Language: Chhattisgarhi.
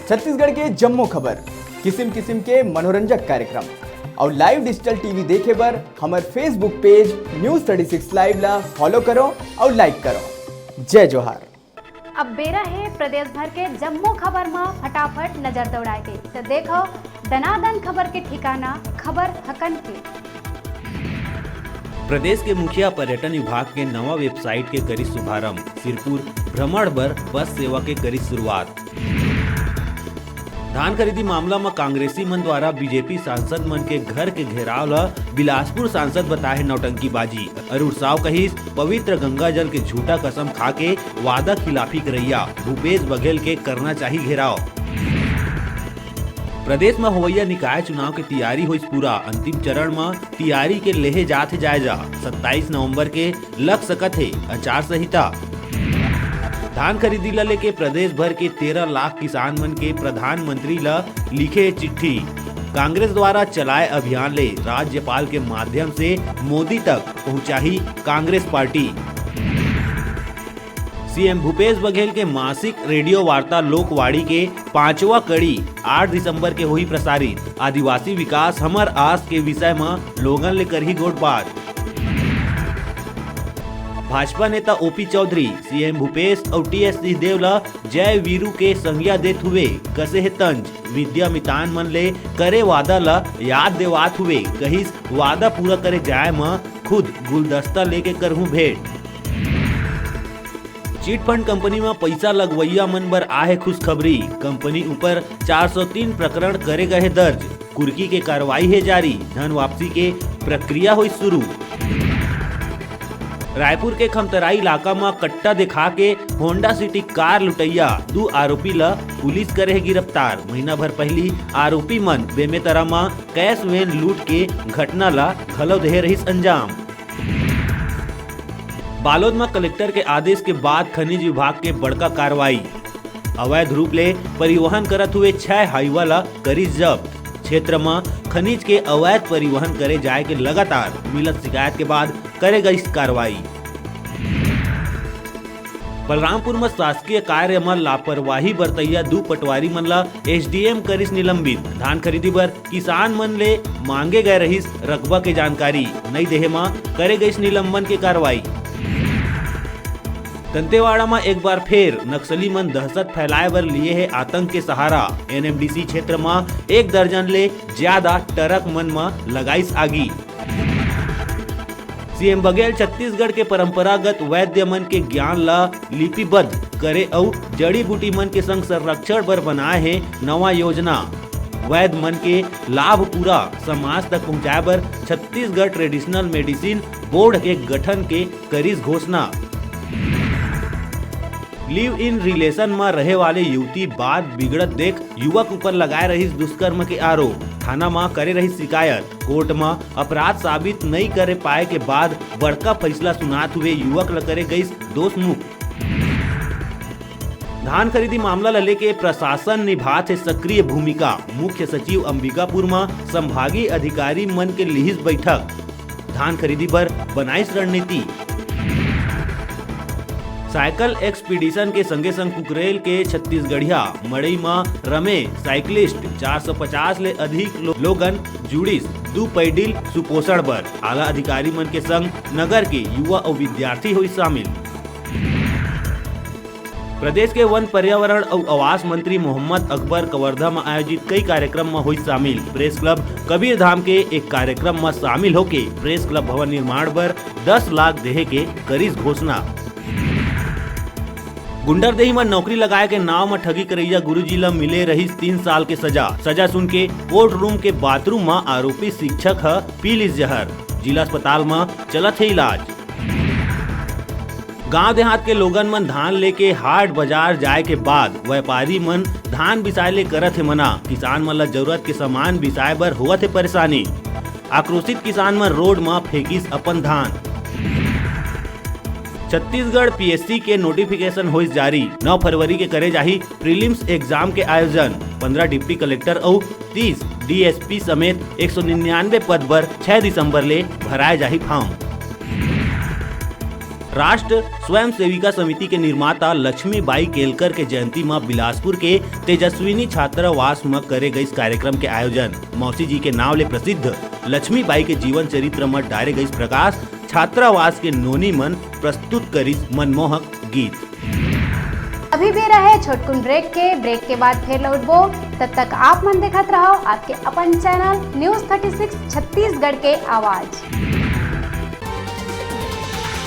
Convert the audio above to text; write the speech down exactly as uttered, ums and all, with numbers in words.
छत्तीसगढ़ के जम्मो खबर, किसिम किसिम के मनोरंजक कार्यक्रम अउ live digital T V देखे बर हमर Facebook page News thirty six Live ला follow करो अउ like करो। जय जोहार। अब बेरा हे प्रदेश भर के जम्मो खबर म फटाफट नजर दौड़ाए के। त देखो दनादन खबर के ठिकाना, खबर हकन के। प्रदेश के मुखिया पर्यटन विभाग के नवा website के करिस शुभारंभ, सिरपुर भ्रमण बर बस सेवा के करिस शुरुआत। धान खरीदी मामला म कांग्रेसी मन द्वारा B J P सांसद मन के घर के घेराव ल बिलासपुर सांसद बताए हे नौटंकीबाजी। अरुण साव कहिस, पवित्र गंगा जल के झूठा कसम खा के वादा खिलाफी करैया भूपेश बघेल के करना चाही घेराव। प्रदेश म होवइया निकाय चुनाव के तियारी होइस पूरा, अंतिम चरण म तियारी के लेहे जात हे जायजा। सत्ताईस नवंबर के लग सकत हे आचार संहिता। धान खरीदी ल लेके प्रदेश भर के तेरह लाख किसान मन के प्रधानमंत्री ल लिखे चिट्ठी। कांग्रेस द्वारा चलाए अभियान ले राज्यपाल के माध्यम से मोदी तक पहुंचाही Congress party. C M Bhupesh Baghel के मासिक रेडियो वार्ता लोकवाणी के पांचवा कड़ी आठ दिसंबर के होही प्रसारित। आदिवासी विकास हमर आस के विषय म लोगन ले करही गोठबात। भाजपा नेता O P Chaudhary C M Bhupesh अउ T S सिंहदेव ल जय वीरू के संज्ञा देत हुए कसे हे तंज। विद्या मितान मन ले करे वादा ल याद देवात हुए कहिस, वादा पूरा करे जाए म खुद गुलदस्ता लेके करहूं भेंट। चिट फंड कंपनी म पइसा लगवइया मन बर आहे खुशखबरी। कंपनी ऊपर चार सौ तीन प्रकरण करे गए हे दर्ज। कुर्की के कार्रवाई हे जारी। धन वापसी के प्रक्रिया होई शुरू। रायपुर के खमतराई इलाका म कट्टा दिखा के Honda City कार लुटइया दू आरोपी ल पुलिस करे हे गिरफ्तार। महीना भर पहिली आरोपी मन बेमेतरा म cash van लूट के घटना ल घलो देहे रहिस अंजाम। बालोद म कलेक्टर के आदेश के बाद खनिज विभाग के बड़का कार्रवाई। अवैध रूप ले परिवहन करत हुए छह हाईवा ल करिस जब्त। क्षेत्र म खनिज के अवैध परिवहन करे जाए के लगातार मिलत शिकायत के बाद करे गइस कार्रवाई। बलरामपुर म शासकीय कार्य म लापरवाही बरतइया दू पटवारी मन ल S D M करिस निलंबित। धान खरीदी बर किसान मन ले मांगे गए रहिस रकबा के जानकारी नइ देहे म करे गइस निलंबन के कार्रवाई। दंतेवाड़ा म एक बार फेर नक्सली मन दहशत फैलाए बर लिए हे आतंक के सहारा। N M D C क्षेत्र म एक दर्जन ले ज्यादा ट्रक मन म लगाइस आगी। C M बघेल छत्तीसगढ़ के परंपरागत वैद्य मन के ज्ञान ल लिपिबद्ध करे अउ जड़ी बूटी मन के संग संरक्षण बर बनाए हे नवा योजना। वैद्य मन के लाभ पूरा समाज तक पहुंचाए बर छत्तीसगढ़ ट्रेडिशनल मेडिसिन बोर्ड के गठन के करिस घोषणा। Live in relation म रहे वाले युवती बाद बिगड़त देख युवक ऊपर लगाए रहिस दुष्कर्म के आरोप। थाना म करे रहिस शिकायत। कोर्ट म अपराध साबित नइ करे पाए के बाद बड़का फैसला सुनात हुए युवक ल करे गइस दोष मुक्त। धान खरीदी मामला ल लेके प्रशासन निभात हे सक्रिय भूमिका। मुख्य सचिव अंबिकापुर म संभागीय अधिकारी मन के लिहिस बैठक। धान खरीदी बर बनाइस रणनीति। साइकिल एक्सपीडिशन के संगे संग कुकरेल के छत्तीसगढ़िया मड़ई म रमे साइकिलिस्ट चार सौ पचास ले अधिक लो-, लोगन जुड़िस दू पैडिल सुपोषण बर। आला अधिकारी मन के संग नगर के युवा अउ विद्यार्थी होइस शामिल। प्रदेश के वन, पर्यावरण अउ आवास मंत्री मोहम्मद अकबर कवर्धा म आयोजित कई कार्यक्रम म होइस शामिल। प्रेस क्लब कबीरधाम के एक कार्यक्रम म शामिल होके प्रेस क्लब भवन निर्माण बर दस लाख देहे के करिस घोषणा। गुंडरदेही म नौकरी लगाए के नाव म ठगी करइया गुरुजी ल मिले रहिस तीन साल के सजा। सजा सुन के कोर्ट रूम के बाथरूम म आरोपी शिक्षक ह पी लिस जहर। जिला अस्पताल म चलत हे इलाज। गांव देहात के लोगन मन धान लेके हाट बाजार जाए के बाद व्यापारी मन धान बिसाए ले करत हे मना। किसान मन ल जरूरत के सामान बिसाए बर होवत हे परेशानी। आक्रोशित किसान मन रोड म फेंकिस अपन धान। छत्तीसगढ़ P S C के नोटिफिकेशन होइस जारी। नौ फरवरी के करे जाही प्रीलिम्स एग्जाम के आयोजन। पन्द्रह डिप्टी कलेक्टर अउ तीस D S P समेत एक सौ निन्यानवे पद बर छह दिसंबर ले भराए जाही फॉर्म। राष्ट्र स्वयं सेविका समिति के निर्माता लक्ष्मी बाई केलकर के जयंती म बिलासपुर के तेजस्विनी छात्रावास म करे गइस कार्यक्रम के आयोजन। मौसी जी के नाव ले प्रसिद्ध लक्ष्मी बाई के जीवन चरित्र म डारे गइस प्रकाश। छात्रावास के नोनी मन प्रस्तुत करिस मनमोहक गीत। अभी बेरा हे छोटकुन ब्रेक के। ब्रेक के बाद फेर लौटबो। तब तक आप मन देखत रहव आपके अपन channel News Thirty Six Chhattisgarh के आवाज।